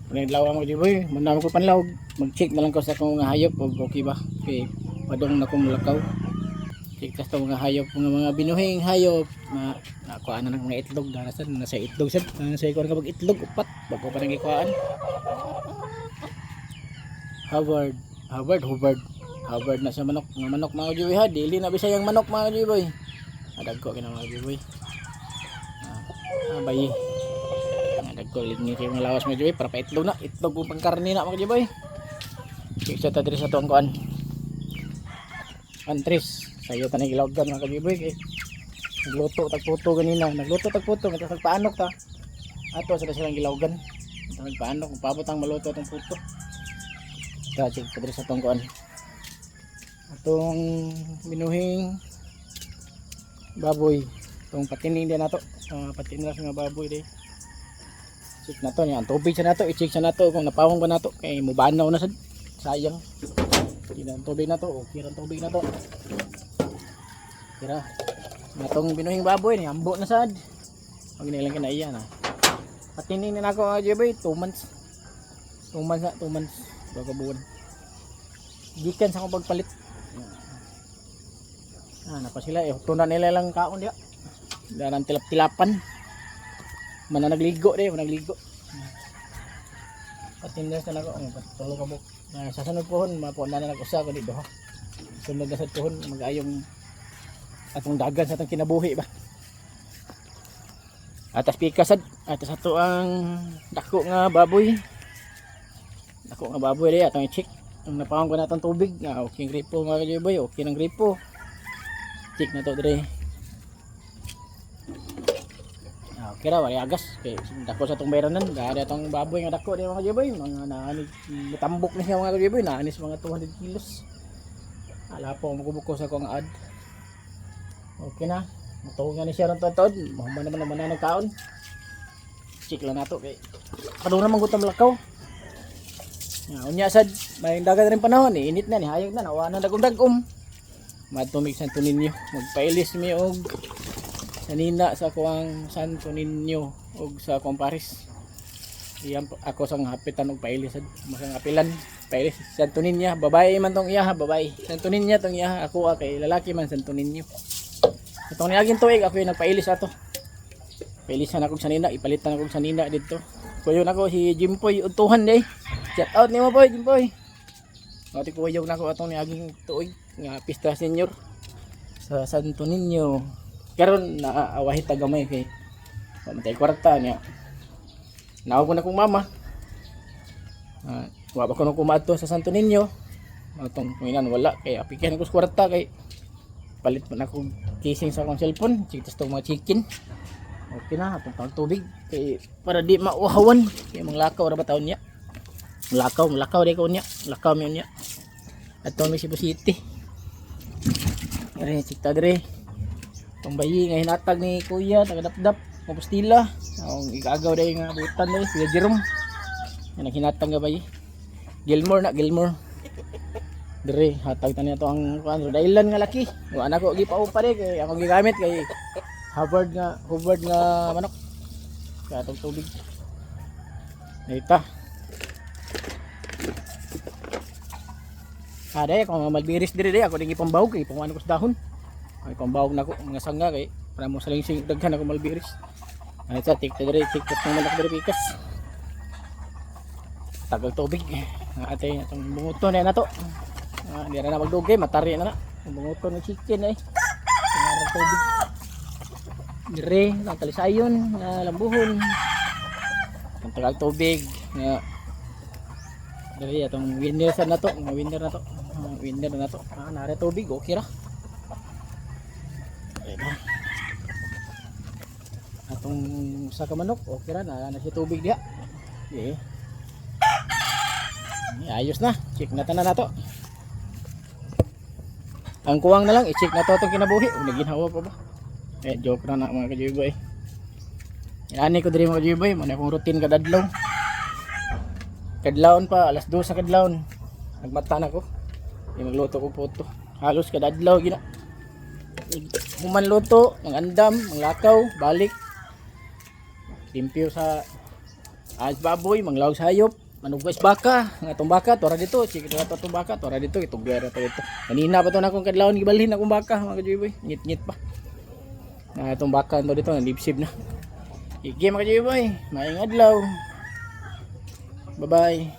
Panaglaw mga kajiboy, muna ko panlaw, mag-check na lang ko sa akong mga hayop og okay ba. Kay padong na ko mulakaw. Check tas tong mga hayop, mga binuhing hayop na nakuha na ng mga itlog darasan na sa itlog sad, na sa ikuan ka itlog upat bago pa nang ikuan. Harvard, Harvard, Hubbard. Harvard na sa manok, mga manok mga kajiboy ha, dili na bisayang manok mga kajiboy. Adagko kina mga kajiboy. Ah, bayi. Dagko ni kayo mga lawas mga kajiboy para pa itlog na, itlog kung pangkarni na mga kajiboy. Check sa ta diri sa tuang kuan. Antres, sayo ta ni gilawgan mga kajiboy kay nagluto tag puto ganina, nagluto tag puto, nga tag paanok ta. Ato sa silang gilawgan. Tag paanok, pabot ang maluto atong puto. Ta check ta diri sa tuang kuan. Atong binuhing baboy. Itong patining din nato. Patining na sa mga baboy di. Check na to niya. Ang tubig sa nato, i-check sa nato kung napawong ba nato kay mubanaw na sad. Sayang. Hindi na ang tubig na to. Okay ra ang tubig na to. Kira. Natong binuhing baboy ni ambo na sad. Pag nilang kinaiya na. Patining na nako mga Jeboy, 2 months. 2 months na, 2 months. Bago buwan. Gikan sa akong pagpalit. Ah, napa sila eh. Tuna nila lang kaon diya. Daran tilap-tilapan. Mana nagligo de, managligo. Patindas na nako, ang patulo ka buk. Na sa sunod pohon, mapuan na nag-usa ko dito. Sunod na sa pohon, mag-ayong atong dagan sa atong kinabuhi ba. Atas pikasad, atas ato ang dako nga baboy. Dako nga baboy di atong i-check. Ang napawang ko na atong tubig, nga okay ang gripo mga kajoy, okay ng gripo. Check na to dire. Ah, okay ra, wala agas. Kay dako sa atong bayranan, dahil atong baboy nga dako di mga kajoy, mga naani matambok ni siya mga kajoy, naanis mga 200 kilos. Ala po makubuko sa akong ad. Okay na. Matuog nga ni siya ron taon. Mahuman naman naman na nagkaon. Check lang nato kay padung naman gutom lakaw. Ya, unya sad may dagat rin panahon eh. Init na ni hayag na nawa na dagom dagom. Matumig Santo Niño. Magpailis mi og sanina sa kuang Santo Niño og sa kuang Paris. Iyan ako sang hapitan og pailis sad masang apilan. Pailis Santo Niño, babae man tong iya ha, babae. Santo Niño tong iya ako ah, kay lalaki man Santo Niño. Itong niaging tuig ako yung nagpailis ato. Pailisan ako sanina, ipalitan ako sanina dito. Kuyo nako si Jimpoy udtuhan day. Shout out nimo boy, Jimpoy. Mati kuyo nako atong niaging tuig nga pista senior sa Santo Niño. Karon naawahi ta gamay kay wa man tay kwarta niya. Naog ko na kong mama. Ah, wa pa ko nung kumadto sa Santo Niño. Atong panginan wala kay apikan ko sa kwarta kay palit man ako casing sa akong cellphone, chikitas tong mga chicken. Okay na, atong pang tubig kay para di mauhawan kay manglakaw ra ba taon niya. Lakaw, lakaw di ko niya, lakaw mi niya. Ato mi Cebu City. Are chikta dire. Tong bayi nga hinatag ni kuya tagadapdap Compostela. Ang igagaw dai nga butan dai Kuya Jerome. Nga naghinatag nga bayi. Gilmore na Gilmore. Dire hatag ta niya to ang kuan Rhode Island nga laki. Wa na ko gipaupa di kay ako gigamit kay Harvard nga Hubert nga manok. Kaya atong tubig. Dita. Ah, dai ako mga malbiris dire dai ako dingi pambawg kay panguan ko sa dahon. Ay pambawg nako mga sangga kay para mo salingsing daghan ako malbiris. Ay sa tik dire tik tas ng manok dire pikas. Tagal tubig. Nga ate atong bunguton na nato. Ah, di ra na magdugay matari na na. Ang bunguton ng chicken ay. Tingarang tubig. Dire ang talisayon nga lambuhon. Ang tagal tubig nga dire atong winner sa nato, mga winner na to. Mga winner na to. Ah, nare tubig okay ra. Ayun na. Atong sa kamanok, okay ra na na siya tubig diha. Okay. Ayos na. Check na tanan nato. Ang kuwang na lang, i-check na to itong kinabuhi. O, naginhawa pa ba? Eh, joke na na mga kajuboy. Inani ko diri mga kajuboy, muna akong routine kadadlaw. Kadlawon pa, alas 2 sa kadlawon. Nagmata na ko. Di magluto ko puto. Halos kadadlaw gina. Human luto, mangandam, manglakaw, balik. Limpyo sa As baboy, manglawag sa hayop, manugwas baka, nga atong baka, tora dito, sige tora atong baka, tora dito, itugwer to dito. Kanina pa to na akong kadlawon gibalhin akong baka, mga kajuboy, ngit-ngit pa. Na atong baka to dito, nalipsib na. Sige, mga kajuboy, maayong adlaw. Bye-bye.